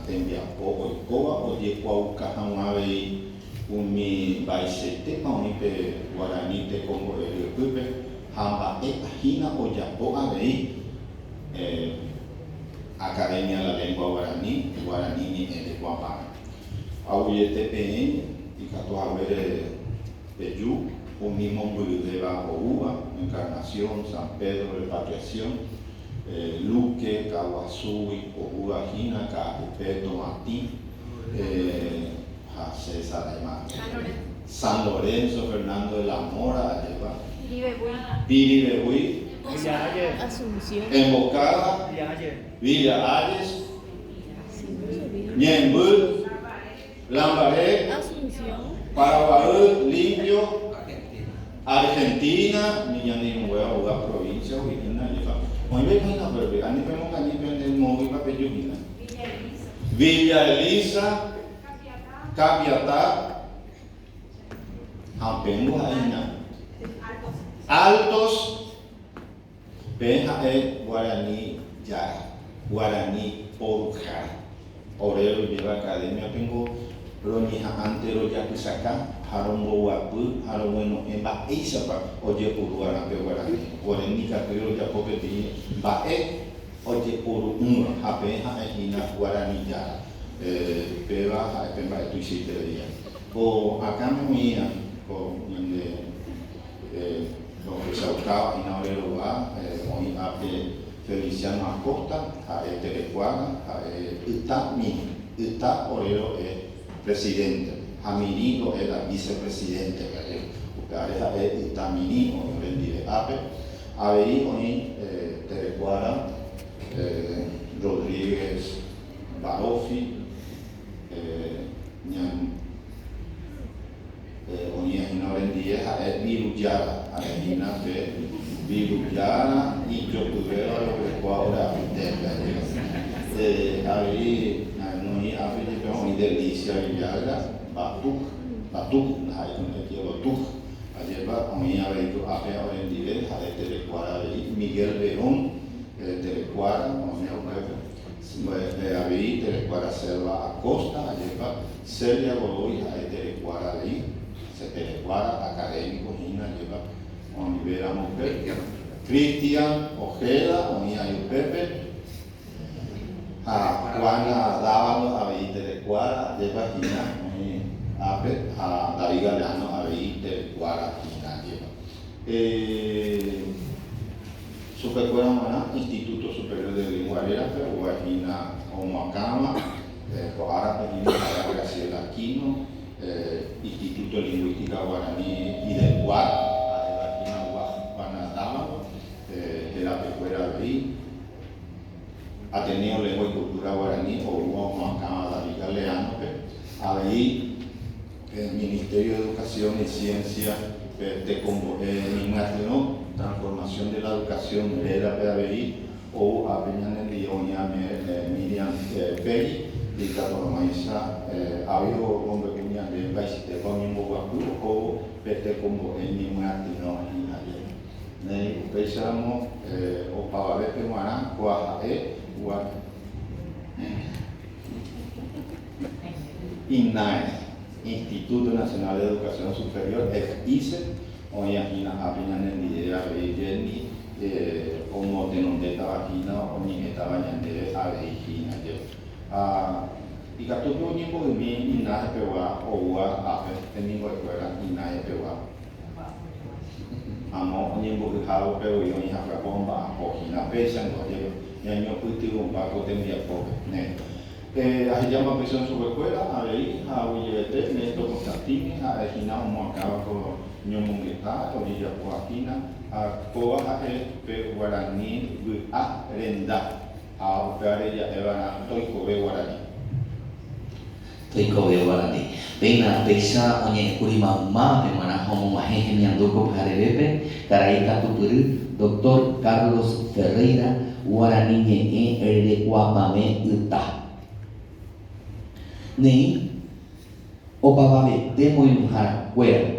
tembiapo oikóva ojekuaauka hag̃ua avei umi mba'eichaitépa oĩ pe guarani tekombo'e ryepýpe ha mba'épa hína ojapo avei Academia la Lengua Guarani, Guarani ñe'ẽ rekuapavẽ. Aguyjete peẽ ikatu haguére peju umi mombyryvéva oúva, Encarnación, San Pedro, Repatriación, Luque, Kaguasúgui oúva hína, Ka'akupe, Tomatĩ, ha César aima. San Lorenzo, Fernando de la Mora, ajépa. Pirivevúi. Emboscada. Villa Hayes. Ñemby. Lambaré. Paraguaý, Limpio. Argentina, ni ñane irũnguéra oúva provincia-gui hína, ajépa. Oĩve hína upépe, ani pemongañy pende moõguipa peju hína. Villa Elisa. Capiatá ha upéngo ha'e hína Altos, peẽ ha'e guarani jára, guarani poruhára. Ore rojéva academia-pengo roñeha'ãnte rojapysaka ha romboguapy ha roguenohẽ mba'éichapa ojeporu va'erã pe guarani. Ore ndikatúi rojapo peteĩ mba'e ojeporu'ỹva ha peẽ ha'e hína guarani jára. Péva ha'e pe mba'e tuichaitereíva. Ko akãme oĩva ko ñande rohechaukáva hína ore rova, oĩ ápe Feliciano Acosta, ha'e Terekuára, ha'e Yta Mirĩ. Yta ore ro'e presidente-pe ha Mirĩ ro'e la vicepresidente-pe, aje. Upévare ha'e Yta Mirĩ oĩ orendive ápe. Avei oĩ Terekuára Rodríguez Baroffi, oĩva hína orendie ha'e viru jára, ha'e hína pe viru jára ijopyvéva roguerekóva ore apytépe ajépa. Avei noĩ ápe jepe oĩ Delicia Villagra, Batuc, Batuc ndaha'éi ko ñe'ẽ Batuc, ajépa oĩ avei ko'ápe orendive ha'e Terekuára avei, Miguel Verón Terekuára oĩva upépe. Avei Terekuára Selva Acosta, ajépa, Celia Godoy ha'e Terekuára avei, che Terekuára académico hína, ajépa, oĩvéramo upépe. Cristian Ojeda oĩ ai upépe, ha Juana Dávalos avei Terekuára, ajépa hína, oĩ ápe, ha David Galeano avei Terekuára hína, ajépa. Chupekuéra g̃uarã Instituto Superior de Lengua rérape oúva hína omoakãva, ko árape hína ha'éva Graciela Aquino, Instituto Lingũística Guarani Ideguar, ha'éva hína Juana Dávalo, herapekuéra avei, Ateneo Lengua y Cultura Guarani oúva omoakãva David Galeano-pe, avei pe Ministerio de Educación y Ciencia pe tekombo'e ñemyatyrõ, Transformación de la Educación rérape avei ou ápe ñanendie oĩva Miriam Peggy ikatu hag̃uáicha avei omombe'u ñande mba'eichaitépa oñemboguapy ohóvo pe tekombo'e ñemyatyrõ hína jepe. Néi, upéicharamo opavavépe g̃uarã kóa ha'e INAES, Instituto Nacional de Educación Superior, FICE, oĩva hína ápe ñanendie avei Jenny omotenondétava hína oñe'ẽtava ñandéve avei hína jepe. Ha ikatúpe oñembo'ymi INAES pegua oúva ápe temimbo'ekuéra INAES pegua. Amo oñembo'yhávo pe voi oĩ haguépe omba'apo hína péichango jepe ñañopytyvõmba ko tembiapópe. Ne. Ahejáma péicha chupekuéra avei ha aguyjevete Néstor Constantini ha'e hína omoakãva ko ñomongeta ojejapóva hína ha kóva ha'e pe guarani vy'a renda ha upévare ja'eva'erã toikove guarani. Toikove guarani. Péina péicha oñe'ẽkuri maymávape g̃uarã ha omog̃uahẽ hemiandu ko pyharevépe, karai katupyry, Doctor Carlos Ferreira, Guarani ñe'ẽ rerekuapavẽ yta. Neĩ, opavavete moirũharakuéra.